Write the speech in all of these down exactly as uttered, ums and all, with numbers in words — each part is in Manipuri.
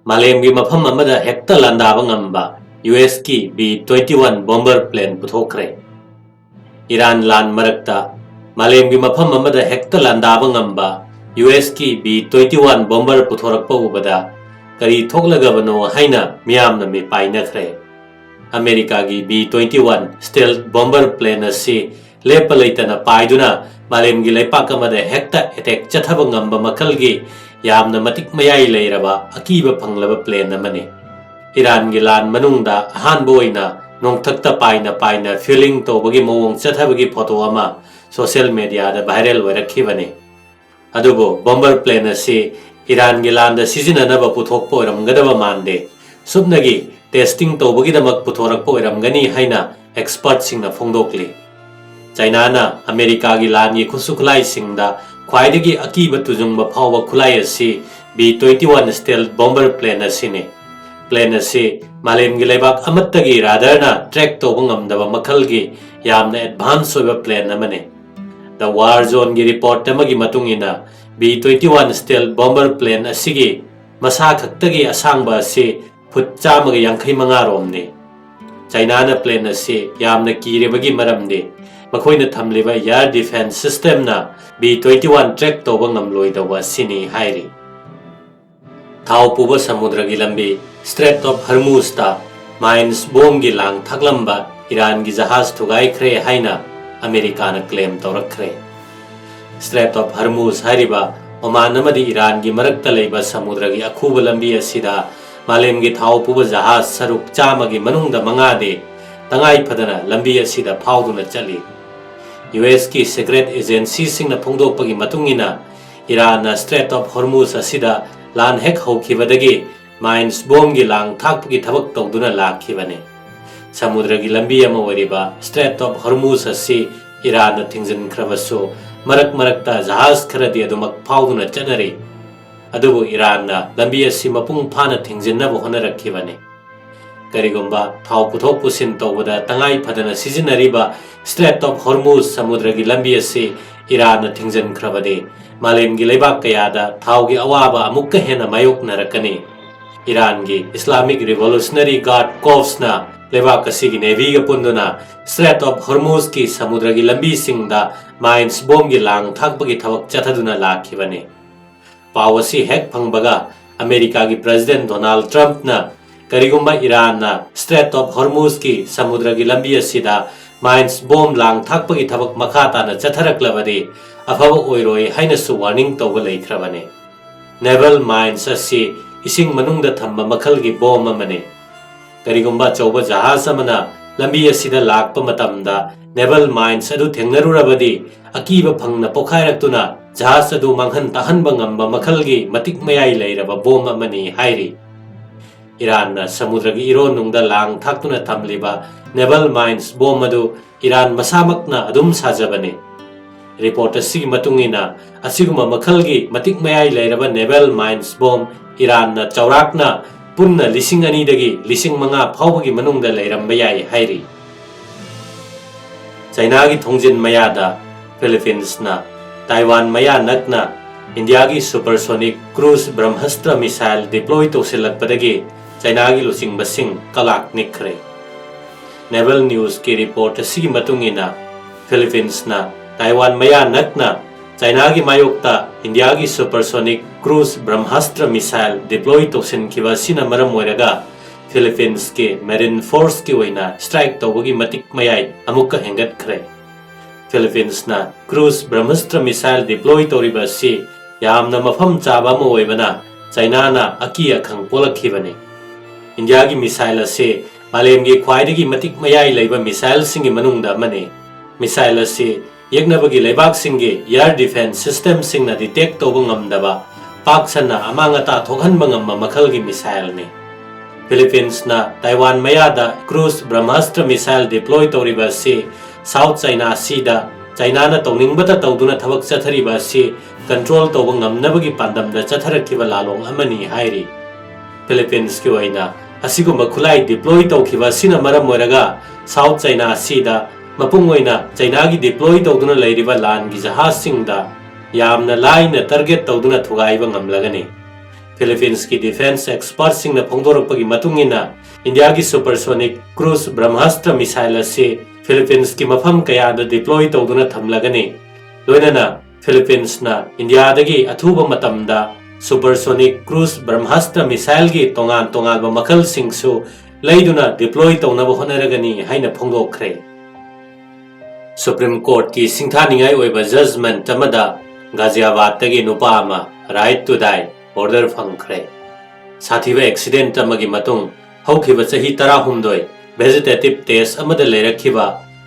ꯃꯥꯂꯦꯝꯒꯤ ꯃꯐꯝ ꯑꯃꯗ ꯍꯦꯛꯇ ꯂꯥꯟꯗꯥꯕ ꯉꯝꯕ ꯌꯨ ꯑꯦꯁꯀꯤ B twenty one bomber plane ꯄꯨꯊꯣꯛꯈ꯭ꯔꯦ꯫ ꯏꯔꯥꯟ ꯂꯥꯟ ꯃꯔꯛꯇ ꯃꯥꯂꯦꯝꯒꯤ ꯃꯐꯝ ꯑꯃꯗ ꯍꯦꯛꯇ ꯂꯥꯟꯗꯥꯕ ꯉꯝꯕ ꯌꯨ ꯑꯦꯁꯀꯤ ꯕꯤ ꯇ꯭ꯋꯦꯟꯇꯤ ꯋꯥꯟ ꯕꯣꯝꯕꯔ ꯄꯨꯊꯣꯔꯛꯄ ꯎꯕꯗ ꯀꯔꯤ ꯊꯣꯛꯂꯒꯕꯅꯣ ꯍꯥꯏꯅ ꯃꯤꯌꯥꯝꯅ ꯃꯤꯄꯥꯏꯅꯈ꯭ꯔꯦ꯫ ꯑꯃꯦꯔꯤꯀꯥꯒꯤ B twenty one stealth bomber plane ꯑꯁꯤ ꯂꯦꯞꯄ ꯂꯩꯇꯅ ꯄꯥꯏꯗꯨꯅ ꯃꯥꯂꯦꯝꯒꯤ ꯂꯩꯄꯥꯛ ꯑꯃꯗ ꯍꯦꯛꯇ ꯑꯦꯇꯦꯛ ꯆꯠꯊꯕ ꯉꯝꯕ ꯃꯈꯜꯒꯤ ꯌꯥꯝꯅ ꯃꯇꯤꯛ ꯃꯌꯥꯏ ꯂꯩꯔꯕ ꯑꯀꯤꯕ ꯐꯪꯂꯕ ꯄ꯭ꯂꯦꯟ ꯑꯃꯅꯤ꯫ ꯏꯔꯥꯟꯒꯤ ꯂꯥꯟ ꯃꯅꯨꯡꯗ ꯑꯍꯥꯟꯕ ꯑꯣꯏꯅ ꯅꯣꯡꯊꯛꯇ ꯄꯥꯏꯅ ꯄꯥꯏꯅ ꯐ꯭ꯌꯨꯂꯤꯡ ꯇꯧꯕꯒꯤ ꯃꯑꯣꯡ ꯆꯠꯊꯕꯒꯤ ꯐꯣꯇꯣ ꯑꯃ ꯁꯣꯁꯤꯌꯦꯜ ꯃꯦꯗꯤꯌꯥꯗ ꯚꯥꯏꯔꯦꯜ ꯑꯣꯏꯔꯛꯈꯤꯕꯅꯤ꯫ ꯑꯗꯨꯕꯨ ꯕꯣꯝꯕꯔ ꯄ꯭ꯂꯦꯟ ꯑꯁꯤ ꯏꯔꯥꯟꯒꯤ ꯂꯥꯟꯗ ꯁꯤꯖꯤꯟꯅꯅꯕ ꯄꯨꯊꯣꯛꯄ ꯑꯣꯏꯔꯝꯒꯗꯕ ꯃꯥꯟꯗꯦ꯫ ꯁꯨꯞꯅꯒꯤ ꯇꯦꯁꯇꯤꯡ ꯇꯧꯕꯒꯤꯗꯃꯛ ꯄꯨꯊꯣꯔꯛꯄ ꯑꯣꯏꯔꯝꯒꯅꯤ ꯍꯥꯏꯅ ꯑꯦꯛꯁꯄꯔꯠꯁꯤꯡꯅ ꯐꯣꯡꯗꯣꯛꯂꯤ꯫ ꯆꯥꯏꯅꯥꯅ ꯑꯃꯦꯔꯤꯀꯥꯒꯤ ꯂꯥꯟꯒꯤ ꯈꯨꯠꯁꯨ ꯈꯨꯠꯂꯥꯏꯁꯤꯡꯗ ꯈ꯭ꯋꯥꯏꯗꯒꯤ ꯑꯀꯤꯕ ꯇꯨꯖꯨꯡꯕ ꯐꯥꯎꯕ ꯈꯨꯠꯂꯥꯏ ꯑꯁꯤ B twenty one stealth bomber plane ꯑꯁꯤꯅꯤ꯫ ꯄ꯭ꯂꯦꯟ ꯑꯁꯤ ꯃꯥꯂꯦꯝꯒꯤ ꯂꯩꯕꯥꯛ ꯑꯃꯠꯇꯒꯤ ꯔꯥꯗꯥꯔꯅ ꯇ꯭ꯔꯦꯛ ꯇꯧꯕ ꯉꯝꯗꯕ ꯃꯈꯜꯒꯤ ꯌꯥꯝꯅ ꯑꯦꯗꯚꯥꯟꯁ ꯑꯣꯏꯕ ꯄ꯭ꯂꯦꯟ ꯑꯃꯅꯤ꯫ ꯗ ꯋꯥꯔ ꯖꯣꯟꯒꯤ ꯔꯤꯄꯣꯔꯠ ꯑꯃꯒꯤ ꯃꯇꯨꯡ ꯏꯟꯅ, B twenty one stealth bomber plane ꯑꯁꯤꯒꯤ ꯃꯁꯥ ꯈꯛꯇꯒꯤ ꯑꯁꯥꯡꯕ ꯑꯁꯤ ꯐꯨꯠ ꯆꯥꯝꯃꯒ ꯌꯥꯡꯈꯩ ꯃꯉꯥ ꯔꯣꯝꯅꯤ꯫ ꯆꯥꯏꯅꯥꯅ ꯄ꯭ꯂꯦꯟ ꯑꯁꯤ ꯌꯥꯝꯅ ꯀꯤꯔꯤꯕꯒꯤ ꯃꯔꯝꯗꯤ ꯃꯈꯣꯏꯅ ꯊꯝꯂꯤꯕ ꯑꯦꯌꯔ ꯗꯤꯐꯦꯟꯁ ꯁꯤꯁꯇꯦꯝꯅ ꯕꯤ ꯇ꯭ꯋꯦꯟꯇꯤ ꯋꯥꯟ ꯇ꯭ꯔꯦꯛ ꯇꯧꯕ ꯉꯝꯂꯣꯏꯗꯧꯕ ꯑꯁꯤꯅꯤ ꯍꯥꯏꯔꯤ꯫ ꯊꯥꯎ ꯄꯨꯕ ꯁꯃꯨꯗ꯭ꯔꯒꯤ ꯂꯝꯕꯤ ꯁ꯭ꯇ꯭ꯔꯦꯠ ꯑꯣꯐ ꯍꯔꯃꯨꯖꯇ ꯃꯥꯏꯟꯁ ꯕꯣꯝꯒꯤ ꯂꯥꯡ ꯊꯥꯛꯂꯝꯕ ꯏꯔꯥꯟꯒꯤ ꯖꯍꯥꯖ ꯊꯨꯒꯥꯏꯈ꯭ꯔꯦ ꯍꯥꯏꯅ ꯑꯃꯦꯔꯤꯀꯥꯅ ꯀ꯭ꯂꯦꯝ ꯇꯧꯔꯛꯈ꯭ꯔꯦ꯫ ꯁ꯭ꯇ꯭ꯔꯦꯠ ꯑꯣꯐ ꯍꯔꯃꯨꯖ ꯍꯥꯏꯔꯤꯕ ꯑꯣꯃꯥꯟ ꯑꯃꯗꯤ ꯏꯔꯥꯟꯒꯤ ꯃꯔꯛꯇ ꯂꯩꯕ ꯁꯃꯨꯗ꯭ꯔꯒꯤ ꯑꯈꯨꯕ ꯂꯝꯕꯤ ꯑꯁꯤꯗ ꯃꯥꯂꯦꯝꯒꯤ ꯊꯥꯎ ꯄꯨꯕ ꯖꯍꯥꯖ ꯁꯔꯨꯛ ꯆꯥꯝꯃꯒꯤ ꯃꯅꯨꯡꯗ ꯃꯉꯥꯗꯤ ꯇꯉꯥꯏ ꯐꯗꯅ ꯂꯝꯕꯤ ꯑꯁꯤꯗ ꯐꯥꯎꯗꯨꯅ ꯆꯠꯂꯤ꯫ ꯌꯨ ꯑꯦꯁꯀꯤ ꯁꯤꯀ꯭ꯔꯦꯠ ꯑꯦꯖꯦꯟꯁꯤꯁꯤꯡꯅ ꯐꯣꯡꯗꯣꯛꯄꯒꯤ ꯃꯇꯨꯡ ꯏꯟꯅ, ꯏꯔꯥꯟꯅ ꯁ꯭ꯇ꯭ꯔꯦꯠ ꯑꯣꯐ ꯍꯣꯔꯃꯨꯖ ꯑꯁꯤꯗ ꯂꯥꯟ ꯍꯦꯛ ꯍꯧꯈꯤꯕꯗꯒꯤ ꯃꯥꯏꯟꯁ ꯕꯣꯝꯒꯤ ꯂꯥꯡ ꯊꯥꯛꯄꯒꯤ ꯊꯕꯛ ꯇꯧꯗꯨꯅ ꯂꯥꯛꯈꯤꯕꯅꯤ꯫ ꯁꯃꯨꯗ꯭ꯔꯒꯤ ꯂꯝꯕꯤ ꯑꯃ ꯑꯣꯏꯔꯤꯕ ꯁ꯭ꯇ꯭ꯔꯦꯠ ꯑꯣꯐ ꯍꯣꯔꯃꯨꯖ ꯑꯁꯤ ꯏꯔꯥꯟꯅ ꯊꯤꯡꯖꯤꯟꯈ꯭ꯔꯕꯁꯨ, ꯃꯔꯛ ꯃꯔꯛꯇ ꯖꯍꯥꯖ ꯈꯔꯗꯤ ꯑꯗꯨꯃꯛ ꯐꯥꯎꯗꯨꯅ ꯆꯠꯅꯔꯤ꯫ ꯑꯗꯨꯕꯨ ꯏꯔꯥꯟꯅ ꯂꯝꯕꯤ ꯑꯁꯤ ꯃꯄꯨꯡ ꯐꯥꯅ ꯊꯤꯡꯖꯤꯟꯅꯕ ꯍꯣꯠꯅꯔꯛꯈꯤꯕꯅꯤ꯫ ꯀꯔꯤꯒꯨꯝꯕ ꯊꯥꯎ ꯄꯨꯊꯣꯛ ꯄꯨꯁꯤꯟ ꯇꯧꯕꯗ ꯇꯉꯥꯏ ꯐꯗꯅ ꯁꯤꯖꯤꯟꯅꯔꯤꯕ ꯁ꯭ꯇ꯭ꯔꯦꯠ ꯑꯣꯐ ꯍꯣꯔꯃꯨꯖ ꯁꯃꯨꯗ꯭ꯔꯒꯤ ꯂꯝꯕꯤ ꯑꯁꯤ ꯏꯔꯥꯟꯅ ꯊꯤꯡꯖꯤꯟꯈ꯭ꯔꯕꯗꯤ, ꯃꯥꯂꯦꯝꯒꯤ ꯂꯩꯕꯥꯛ ꯀꯌꯥꯗ ꯊꯥꯎꯒꯤ ꯑꯋꯥꯕ ꯑꯃꯨꯛꯀ ꯍꯦꯟꯅ ꯃꯥꯌꯣꯛꯅꯔꯛꯀꯅꯤ꯫ ꯏꯔꯥꯟꯒꯤ Islamic Revolutionary Guard Corpsꯅ ꯂꯩꯕꯥꯛ ꯑꯁꯤꯒꯤ Navyꯒ ꯄꯨꯟꯗꯨꯅ Strait of Hormuzꯀꯤ ꯁꯃꯨꯗ꯭ꯔꯒꯤ ꯂꯝꯕꯤꯁꯤꯡꯗ mines bombꯒꯤ ꯂꯥꯡ ꯊꯥꯛꯄꯒꯤ ꯊꯕꯛ ꯆꯠꯊꯗꯨꯅ ꯂꯥꯛꯈꯤꯕꯅꯤ꯫ ꯄꯥꯎ ꯑꯁꯤ ꯍꯦꯛ ꯐꯪꯕꯒ ꯑꯃꯦꯔꯤꯀꯥꯒꯤ President Donald Trumpꯅ ꯀꯔꯤꯒꯨꯝꯕ ꯏꯔꯥꯟꯅ Strait of Hormuzꯀꯤ ꯁꯃꯨꯗ꯭ꯔꯒꯤ ꯂꯝꯕꯤ ꯑꯁꯤꯗ mines bomb ꯂꯥꯡ ꯊꯥꯛꯄꯒꯤ ꯊꯕꯛ ꯃꯈꯥ ꯇꯥꯅ ꯆꯠꯊꯔꯛꯂꯕꯗꯤ ꯑꯐꯕ ꯑꯣꯏꯔꯣꯏ ꯍꯥꯏꯅꯁꯨ warning ꯇꯧꯕ ꯂꯩꯈ꯭ꯔꯕꯅꯤ꯫ Naval mines ꯑꯁꯤ ꯏꯁꯤꯡ ꯃꯅꯨꯡꯗ ꯊꯝꯕ ꯃꯈꯜꯒꯤ bomb ꯑꯃꯅꯤ꯫ ꯀꯔꯤꯒꯨꯝꯕ ꯑꯆꯧꯕ ꯖꯍꯥꯖ ꯑꯃꯅ ꯂꯝꯕꯤ ꯑꯁꯤꯗ ꯂꯥꯛꯄ ꯃꯇꯝꯗ naval mines ꯑꯗꯨ ꯊꯦꯡꯅꯔꯨꯔꯕꯗꯤ, ꯑꯀꯤꯕ ꯐꯪꯅ ꯄꯣꯈꯥꯏꯔꯛꯇꯨꯅ ꯖꯍꯥꯖ ꯑꯗꯨ ꯃꯥꯡꯍꯟ ꯇꯥꯛꯍꯟꯕ ꯉꯝꯕ ꯃꯈꯜꯒꯤ ꯃꯇꯤꯛ ꯃꯌꯥꯏ ꯂꯩꯔꯕ bomb ꯑꯃꯅꯤ ꯍꯥꯏꯔꯤ꯫ ꯏꯔꯥꯟꯅ ꯁꯃꯨꯗ꯭ꯔꯒꯤ ꯏꯔꯣꯟꯅꯨꯡꯗ ꯂꯥꯡ ꯊꯥꯛꯇꯨꯅ ꯊꯝꯂꯤꯕ naval mines bomb ꯑꯗꯨ ꯏꯔꯥꯟ ꯃꯁꯥꯃꯛꯅ ꯑꯗꯨꯝ ꯁꯥꯖꯕꯅꯤ꯫ Report ꯑꯁꯤꯒꯤ ꯃꯇꯨꯡ ꯏꯟꯅ, ꯑꯁꯤꯒꯨꯝꯕ ꯃꯈꯜꯒꯤ ꯃꯇꯤꯛ ꯃꯌꯥꯏ ꯂꯩꯔꯕ naval mines bomb ꯏꯔꯥꯟꯅ ꯆꯥꯎꯔꯥꯛꯅ ꯄꯨꯟꯅ ꯂꯤꯁꯤꯡ ꯑꯅꯤꯗꯒꯤ ꯂꯤꯁꯤꯡ ꯃꯉꯥ ꯐꯥꯎꯕꯒꯤ ꯃꯅꯨꯡꯗ ꯂꯩꯔꯝꯕ ꯌꯥꯏ ꯍꯥꯏꯔꯤ꯫ ꯆꯥꯏꯅꯥꯒꯤ ꯊꯣꯡꯖꯤꯟ ꯃꯌꯥꯗ Philippinesꯅ ꯇꯥꯏꯋꯥꯟ ꯃꯌꯥ ꯅꯛꯅ ꯏꯟꯗꯤꯌꯥꯒꯤ supersonic cruise Brahmastra missile deploy ꯇꯧꯁꯤꯜꯂꯛꯄꯗꯒꯤ ꯆꯥꯏꯅꯥꯒꯤ ꯂꯨꯆꯤꯡꯕꯁꯤꯡ ꯀꯂꯥꯛ ꯅꯤꯛꯈ꯭ꯔꯦ꯫ Naval Newsꯀꯤ report ꯑꯁꯤꯒꯤ ꯃꯇꯨꯡ ꯏꯟꯅ, Philippinesꯅ ꯇꯥꯏꯋꯥꯟ ꯃꯌꯥ ꯅꯛꯅ ꯆꯥꯏꯅꯥꯒꯤ ꯃꯥꯌꯣꯛꯇ ꯏꯟꯗꯤꯌꯥꯒꯤ supersonic cruise Brahmastra missile deploy ꯇꯧꯁꯤꯟꯈꯤꯕ ꯑꯁꯤꯅ ꯃꯔꯝ ꯑꯣꯏꯔꯒ Philippines ꯀꯤ Marine Force ꯀꯤ ꯑꯣꯏꯅ strike ꯇꯧꯕꯒꯤ ꯃꯇꯤꯛ ꯃꯌꯥꯏ ꯑꯃꯨꯛꯀ ꯍꯦꯟꯒꯠꯈ꯭ꯔꯦ꯫ Philippines ꯅ cruise Brahmastra missile deploy ꯇꯧꯔꯤꯕ ꯑꯁꯤ ꯌꯥꯝꯅ ꯃꯐꯝ ꯆꯥꯕ ꯑꯃ ꯑꯣꯏꯕꯅ ꯆꯥꯏꯅꯥꯅ ꯑꯀꯤ ꯑꯈꯪ ꯄꯣꯛꯂꯛꯈꯤꯕꯅꯤ꯫ ꯏꯟꯗꯤꯌꯥꯒꯤ missile ꯑꯁꯤ ꯃꯥꯂꯦꯝꯒꯤ ꯈ꯭ꯋꯥꯏꯗꯒꯤ ꯃꯇꯤꯛ ꯃꯌꯥꯏ ꯂꯩꯕ missile ꯁꯤꯡꯒꯤ ꯃꯅꯨꯡꯗ ꯑꯃꯅꯤ꯫ Missile ꯑꯁꯤ ꯌꯦꯛꯅꯕꯒꯤ ꯂꯩꯕꯥꯛꯁꯤꯡꯒꯤ air defence system ꯁꯤꯡꯅ detect ꯇꯧꯕ ꯉꯝꯗꯕ ꯄꯥꯛ ꯁꯟꯅ ꯑꯃꯥꯡ ꯑꯇꯥ ꯊꯣꯛꯍꯟꯕ ꯉꯝꯕ ꯃꯈꯜꯒꯤ missile ꯅꯤ꯫ Philippines ꯅ ꯇꯥꯏꯋꯥꯟ ꯃꯌꯥꯗ cruise Brahmastra missile deploy ꯇꯧꯔꯤꯕ ꯑꯁꯤ South China Sea ꯗ ꯆꯥꯏꯅꯥꯅ ꯇꯧꯅꯤꯡꯕꯇ ꯇꯧꯗꯨꯅ ꯊꯕꯛ ꯆꯠꯊꯔꯤꯕ ꯑꯁꯤ control ꯇꯧꯕ ꯉꯝꯅꯕꯒꯤ ꯄꯥꯟꯗꯝꯗ ꯆꯠꯊꯔꯛꯈꯤꯕ ꯂꯥꯂꯣꯡ ꯑꯃꯅꯤ ꯍꯥꯏꯔꯤ꯫ Philippines ꯀꯤ ꯑꯣꯏꯅ ꯑꯁꯤꯒꯨꯝꯕ ꯈꯨꯠꯂꯥꯏ deploy ꯇꯧꯈꯤꯕ ꯑꯁꯤꯅ ꯃꯔꯝ ꯑꯣꯏꯔꯒ South China Sea ꯗ ꯃꯄꯨꯡ ꯑꯣꯏꯅ ꯆꯥꯏꯅꯥꯒꯤ deploy ꯇꯧꯗꯨꯅ ꯂꯩꯔꯤꯕ ꯂꯥꯟꯒꯤ ꯖꯍꯥꯖꯁꯤꯡꯗ ꯌꯥꯝꯅ ꯂꯥꯏꯅ target ꯇꯧꯗꯨꯅ ꯊꯨꯒꯥꯏꯕ ꯉꯝꯂꯒꯅꯤ꯫ ꯐꯤꯂꯤꯄꯤꯟꯁꯀꯤ ꯗꯤꯐꯦꯟꯁ ꯑꯦꯛꯁꯄꯔꯠꯁꯤꯡꯅ ꯐꯣꯡꯗꯣꯔꯛꯄꯒꯤ ꯃꯇꯨꯡ ꯏꯟꯅ, ꯏꯟꯗꯤꯌꯥꯒꯤ ꯁꯨꯄꯔꯁꯣꯅꯤꯛ ꯀ꯭ꯔꯨꯖ ꯕ꯭ꯔꯍꯃꯥꯁꯇ꯭ꯔ ꯃꯤꯁꯥꯏꯜ ꯑꯁꯤ ꯐꯤꯂꯤꯄꯤꯟꯁꯀꯤ ꯃꯐꯝ ꯀꯌꯥꯗ ꯗꯤꯄ꯭ꯂꯣꯏ ꯇꯧꯗꯨꯅ ꯊꯝꯂꯒꯅꯤ꯫ ꯂꯣꯏꯅꯅ ꯐꯤꯂꯤꯄꯤꯟꯁꯅ ꯏꯟꯗꯤꯌꯥꯗꯒꯤ ꯑꯊꯨꯕ ꯃꯇꯝꯗ ꯁꯨꯄꯔꯁꯣꯅꯤꯛ ꯀ꯭ꯔꯨꯖ ꯕ꯭ꯔꯍꯃꯥꯁꯇ꯭ꯔ ꯃꯤꯁꯥꯏꯜꯒꯤ ꯇꯣꯉꯥꯟ ꯇꯣꯉꯥꯟꯕ ꯃꯈꯜꯁꯤꯡꯁꯨ ꯂꯩꯗꯨꯅ ꯗꯤꯄ꯭ꯂꯣꯏ ꯇꯧꯅꯕ ꯍꯣꯠꯅꯔꯒꯅꯤ ꯍꯥꯏꯅ ꯐꯣꯡꯗꯣꯛꯈ꯭ꯔꯦ꯫ ꯁꯨꯄ꯭ꯔꯤꯝ ꯀꯣꯔꯠꯀꯤ ꯁꯤꯡꯊꯥꯅꯤꯡꯉꯥꯏ ꯑꯣꯏꯕ ꯖꯖꯃꯦꯟꯠ ꯑꯃꯗ ꯒꯥꯖꯤꯌꯥꯕꯥꯗꯇꯒꯤ ꯅꯨꯄꯥ ꯑꯃ right to die order ꯐꯪꯈ꯭ꯔꯦ꯫ ꯁꯥꯊꯤꯕ ꯑꯦꯛꯁꯤꯗꯦꯟꯠ ꯑꯃꯒꯤ ꯃꯇꯨꯡ ꯍꯧꯈꯤꯕ ꯆꯍꯤ ꯇꯔꯥꯍꯨꯝꯗꯣꯏ ꯚꯦꯖꯤꯇꯦꯇꯤꯚ ꯇꯦꯁ ꯑꯃꯗ ꯂꯩꯔꯛꯈꯤꯕ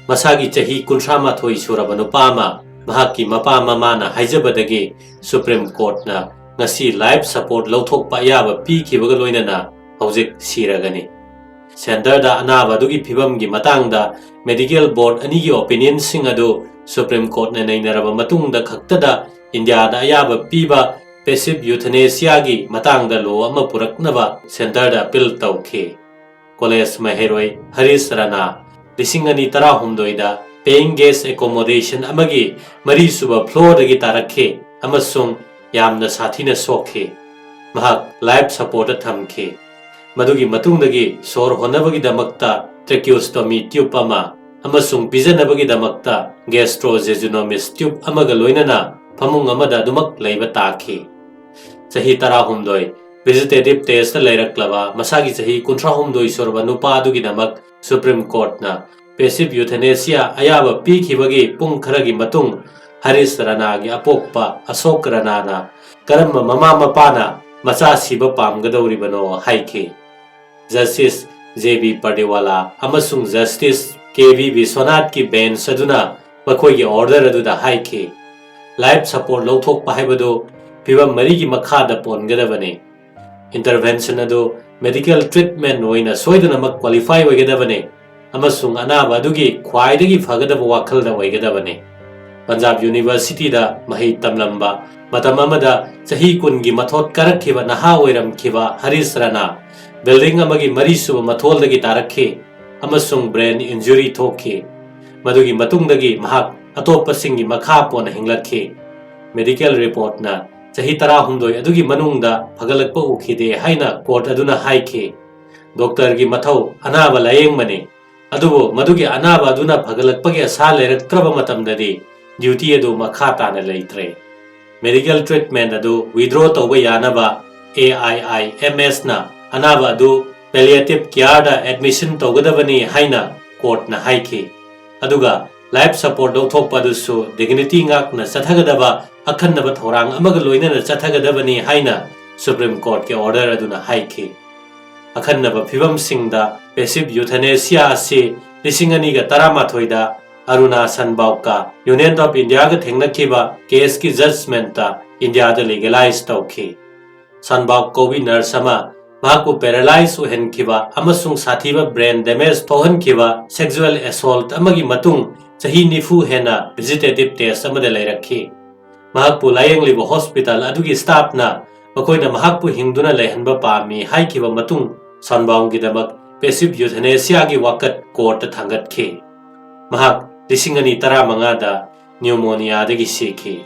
ꯃꯁꯥꯒꯤ ꯆꯍꯤ ꯀꯨꯟꯊ꯭ꯔꯥ ꯃꯥꯊꯣꯏ ꯁꯨꯔꯕ ꯅꯨꯄꯥ ꯑꯃ ꯃꯍꯥꯛꯀꯤ ꯃꯄꯥ ꯃꯃꯥꯅ ꯍꯥꯏꯖꯕꯗꯒꯤ ꯁꯨꯄ꯭ꯔꯤꯝ ꯀꯣꯔꯠꯅ ꯉꯁꯤ ꯂꯥꯏꯐ ꯁꯄꯣꯔꯠ ꯂꯧꯊꯣꯛꯄ ꯑꯌꯥꯕ ꯄꯤꯈꯤꯕꯒ ꯂꯣꯏꯅꯅ ꯍꯧꯖꯤꯛ ꯁꯤꯔꯒꯅꯤ꯫ ꯁꯦꯟꯇꯔꯗ ꯑꯅꯥꯕ ꯑꯗꯨꯒꯤ ꯐꯤꯕꯝꯒꯤ ꯃꯇꯥꯡꯗ ꯃꯦꯗꯤꯀꯦꯜ ꯕꯣꯔꯗ ꯑꯅꯤꯒꯤ ꯑꯣꯄꯤꯅꯤꯌꯟꯁꯤꯡ ꯑꯗꯨ ꯁꯨꯄ꯭ꯔꯤꯝ ꯀꯣꯔꯠꯅ ꯅꯩꯅꯔꯕ ꯃꯇꯨꯡꯗ ꯈꯛꯇꯗ ꯏꯟꯗꯤꯌꯥꯗ ꯑꯌꯥꯕ ꯄꯤꯕ ꯄꯦꯁꯤꯚ ꯌꯨꯊꯅꯦꯁꯤꯌꯥꯒꯤ ꯃꯇꯥꯡꯗ ꯂꯣ ꯑꯃ ꯄꯨꯔꯛꯅꯕ ꯁꯦꯟꯇꯔꯗ ꯑꯄꯤꯜ ꯇꯧꯈꯤ꯫ ꯀꯣꯂꯦꯖ ꯃꯍꯩꯔꯣꯏ ꯍꯔꯤꯁ ꯔꯥꯅꯥ ꯂꯤꯁꯤꯡ ꯑꯅꯤ ꯇꯔꯥꯍꯨꯝꯗꯣꯏꯗ paying guest accommodation ꯑꯃꯒꯤ ꯃꯔꯤꯁꯨꯕ ꯐ꯭ꯂꯣꯔꯗꯒꯤ ꯇꯥꯔꯛꯈꯤ ꯑꯃꯁꯨꯡ ꯌꯥꯝꯅ ꯁꯥꯊꯤꯅ ꯁꯣꯛꯈꯤ꯫ ꯃꯍꯥꯛ ꯂꯥꯏꯐ ꯁꯄꯣꯔꯠꯇ ꯊꯝꯈꯤ꯫ ꯃꯗꯨꯒꯤ ꯃꯇꯨꯡꯗꯒꯤ ꯁꯣꯔ ꯍꯣꯟꯅꯕꯒꯤꯗꯃꯛꯇ tracheostomy tube ꯑꯃ ꯑꯃꯁꯨꯡ ꯄꯤꯖꯅꯕꯒꯤꯗꯃꯛꯇ gastrojejunum tube ꯑꯃꯒ ꯂꯣꯏꯅꯅ ꯐꯃꯨꯡ ꯑꯃꯗ ꯑꯗꯨꯃꯛ ꯂꯩꯕ ꯇꯥꯈꯤ꯫ ꯆꯍꯤ ꯇꯔꯥꯍꯨꯝꯗꯣꯏ ꯚꯦꯖꯤꯇꯦꯇꯤꯚ ꯇꯦꯁꯇ ꯂꯩꯔꯛꯂꯕ ꯃꯁꯥꯒꯤ ꯆꯍꯤ ꯀꯨꯟꯊ꯭ꯔꯥꯍꯨꯝꯗꯣꯏ ꯁꯨꯔꯕ ꯅꯨꯄꯥ ꯑꯗꯨꯒꯤꯗꯃꯛ ꯁꯨꯄ꯭ꯔꯤꯝ ꯀꯣꯔꯠꯅ ꯄꯦꯁꯤꯚ ꯌꯨꯊꯦꯅꯦꯁꯤꯌꯥ ꯑꯌꯥꯕ ꯄꯤꯈꯤꯕꯒꯤ ꯄꯨꯡ ꯈꯔꯒꯤ ꯃꯇꯨꯡ ꯍꯔꯤꯁ ꯔꯥꯅꯥꯒꯤ ꯑꯄꯣꯛꯄ ꯑꯁꯣꯛ ꯔꯥꯅꯥꯅ ꯀꯔꯝꯕ ꯃꯃꯥ ꯃꯄꯥꯅ ꯃꯆꯥ ꯁꯤꯕ ꯄꯥꯝꯒꯗꯧꯔꯤꯕꯅꯣ ꯍꯥꯏꯈꯤ꯫ ꯖꯁꯇꯤꯁ ꯖꯦ ꯕꯤ ꯄꯔꯗꯤꯋꯥꯂꯥ ꯑꯃꯁꯨꯡ ꯖꯁꯇꯤꯁ ꯀꯦ ꯚꯤ ꯕꯤꯁ꯭ꯋꯅꯥꯊꯀꯤ ꯕꯦꯟꯆ ꯑꯗꯨꯅ ꯃꯈꯣꯏꯒꯤ ꯑꯣꯔꯗꯔ ꯑꯗꯨꯗ ꯍꯥꯏꯈꯤ, ꯂꯥꯏꯐ ꯁꯄꯣꯔꯠ ꯂꯧꯊꯣꯛꯄ ꯍꯥꯏꯕꯗꯨ ꯐꯤꯚꯝ ꯃꯔꯤꯒꯤ ꯃꯈꯥꯗ ꯄꯣꯟꯒꯗꯕꯅꯤ꯫ ꯏꯟꯇꯔꯚꯦꯟꯁꯟ ꯑꯗꯨ ꯃꯦꯗꯤꯀꯦꯜ ꯇ꯭ꯔꯤꯠꯃꯦꯟ ꯑꯣꯏꯅ ꯁꯣꯏꯗꯅꯃꯛ ꯀ꯭ꯋꯥꯂꯤꯐꯥꯏ ꯑꯣꯏꯒꯗꯕꯅꯤ ꯑꯃꯁꯨꯡ ꯑꯅꯥꯕ ꯑꯗꯨꯒꯤ ꯈ꯭ꯋꯥꯏꯗꯒꯤ ꯐꯒꯗꯕ ꯋꯥꯈꯜꯗ ꯑꯣꯏꯒꯗꯕꯅꯤ꯫ ꯄꯟꯖꯥꯕ ꯌꯨꯅꯤꯚꯔꯁꯤꯇꯤꯗ ꯃꯍꯩ ꯇꯝꯂꯝꯕ ꯃꯇꯝ ꯑꯃꯗ ꯆꯍꯤ ꯀꯨꯟꯒꯤ ꯃꯊꯣꯠ ꯀꯥꯔꯛꯈꯤꯕ ꯅꯍꯥ ꯑꯣꯏꯔꯝꯈꯤꯕ ꯍꯔꯤꯁ ꯔꯥꯅꯥ ꯕꯤꯜꯗꯤꯡ ꯑꯃꯒꯤ ꯃꯔꯤꯁꯨꯕ ꯃꯊꯣꯜꯗꯒꯤ ꯇꯥꯔꯛꯈꯤ ꯑꯃꯁꯨꯡ ꯕ꯭ꯔꯦꯟ ꯏꯟꯖꯨꯔꯤ ꯊꯣꯛꯈꯤ꯫ ꯃꯗꯨꯒꯤ ꯃꯇꯨꯡꯗꯒꯤ ꯃꯍꯥꯛ ꯑꯇꯣꯞꯄꯁꯤꯡꯒꯤ ꯃꯈꯥ ꯄꯣꯟꯅ ꯍꯤꯡꯂꯛꯈꯤ꯫ ꯃꯦꯗꯤꯀꯦꯜ ꯔꯤꯄꯣꯔꯠꯅ ꯆꯍꯤ ꯇꯔꯥꯍꯨꯝꯗꯣꯏ ꯑꯗꯨꯒꯤ ꯃꯅꯨꯡꯗ ꯐꯒꯠꯂꯛꯄ ꯎꯈꯤꯗꯦ ꯍꯥꯏꯅ ꯀꯣꯔꯠ ꯑꯗꯨꯅ ꯍꯥꯏꯈꯤ꯫ ꯗꯣꯛꯇꯔꯒꯤ ꯃꯊꯧ ꯑꯅꯥꯕ ꯂꯥꯌꯦꯡꯕꯅꯤ, ꯑꯗꯨꯕꯨ ꯃꯗꯨꯒꯤ ꯑꯅꯥꯕ ꯑꯗꯨꯅ ꯐꯒꯠꯂꯛꯄꯒꯤ ꯑꯁꯥ ꯂꯩꯔꯛꯇ꯭ꯔꯕ ꯃꯇꯝꯗꯗꯤ ꯗ꯭ꯌꯨꯇꯤ ꯑꯗꯨ ꯃꯈꯥ ꯇꯥꯅ ꯂꯩꯇ꯭ꯔꯦ꯫ ꯃꯦꯗꯤꯀꯦꯜ ꯇ꯭ꯔꯤꯠꯃꯦꯟ ꯑꯗꯨ ꯋꯤꯗ꯭ꯔꯣ ꯇꯧꯕ ꯌꯥꯅꯕ ꯑꯦ ꯑꯥꯏ ꯑꯥꯏ ꯑꯦꯝ ꯑꯦꯁꯅ ꯑꯅꯥꯕ ꯑꯗꯨ ꯄꯦꯂꯤꯌꯦꯇꯤꯚ ꯀꯤꯌꯥꯔꯗ ꯑꯦꯗꯃꯤꯁꯟ ꯇꯧꯒꯗꯕꯅꯤ ꯍꯥꯏꯅ ꯀꯣꯔꯠꯅ ꯍꯥꯏꯈꯤ꯫ ꯑꯗꯨꯒ ꯂꯥꯏꯐ ꯁꯄꯣꯔꯠ ꯂꯧꯊꯣꯛꯄ ꯑꯗꯨꯁꯨ ꯗꯤꯒꯅꯤꯇꯤ ꯉꯥꯛꯅ ꯆꯠꯊꯒꯗꯕ ꯑꯈꯟꯅꯕ ꯊꯧꯔꯥꯡ ꯑꯃꯒ ꯂꯣꯏꯅꯅ ꯆꯠꯊꯒꯗꯕꯅꯤ ꯍꯥꯏꯅ ꯁꯨꯄ꯭ꯔꯤꯝ ꯀꯣꯔꯠꯀꯤ ꯑꯣꯔꯗꯔ ꯑꯗꯨꯅ ꯍꯥꯏꯈꯤ꯫ ꯑꯈꯟꯅꯕ ꯐꯤꯕꯝꯁꯤꯡꯗ ꯄꯦꯁꯤꯚ ꯌꯨꯊꯅꯦꯁꯤꯌꯥ ꯑꯁꯤ ꯂꯤꯁꯤꯡ ꯑꯅꯤꯒ ꯇꯔꯥꯃꯥꯊꯣꯏꯗ ꯑꯔꯨꯅꯥ ꯁꯟꯕꯥꯎꯀ ꯌꯨꯅꯤꯌꯟ ꯑꯣꯐ ꯏꯟꯗꯤꯌꯥꯒ ꯊꯦꯡꯅꯈꯤꯕ ꯀꯦꯁꯀꯤ ꯖꯖꯃꯦꯟꯇ ꯏꯟꯗꯤꯌꯥꯗ ꯂꯤꯒꯦꯂꯥꯏꯖ ꯇꯧꯈꯤ꯫ ꯁꯟꯕꯥꯎ ꯀꯧꯕꯤ ꯅꯔꯁ ꯑꯃ ꯃꯍꯥꯛꯄꯨ ꯄꯦꯔꯥꯂꯥꯏꯖ ꯑꯣꯏꯍꯟꯈꯤꯕ ꯑꯃꯁꯨꯡ ꯁꯥꯊꯤꯕ ꯕ꯭ꯔꯦꯟ ꯗꯦꯃꯦꯖ ꯊꯣꯛꯍꯟꯈꯤꯕ ꯁꯦꯛꯖꯨꯑꯦꯜ ꯑꯦꯁꯣꯜꯠ ꯑꯃꯒꯤ ꯃꯇꯨꯡ ꯆꯍꯤ ꯅꯤꯐꯨ ꯍꯦꯟꯅ ꯚꯤꯖꯤꯇꯦꯇꯤꯚ ꯇꯦꯁ ꯑꯃꯗ ꯂꯩꯔꯛꯈꯤ꯫ ꯃꯍꯥꯛꯄꯨ ꯂꯥꯌꯦꯡꯂꯤꯕ ꯍꯣꯁꯄꯤꯇꯥꯜ ꯑꯗꯨꯒꯤ ꯁ꯭ꯇꯥꯐꯅ ꯃꯈꯣꯏꯅ ꯃꯍꯥꯛꯄꯨ ꯍꯤꯡꯗꯨꯅ ꯂꯩꯍꯟꯕ ꯄꯥꯝꯃꯤ ꯍꯥꯏꯈꯤꯕ ꯃꯇꯨꯡ ꯁꯟꯕꯥꯎꯒꯤꯗꯃꯛ ꯄꯦꯁꯤꯚ ꯌꯨꯊꯦꯅꯦꯁꯤꯌꯥꯒꯤ ꯋꯥꯀꯠ ꯀꯣꯔꯠꯇ ꯊꯥꯡꯒꯠꯈꯤ꯫ ꯃꯍꯥꯛ ꯂꯤꯁꯤꯡ ꯑꯅꯤ ꯇꯔꯥꯃꯉꯥꯗ ꯅ꯭ꯌꯨꯃꯣꯅꯤꯌꯥꯗꯒꯤ ꯁꯤꯈꯤ꯫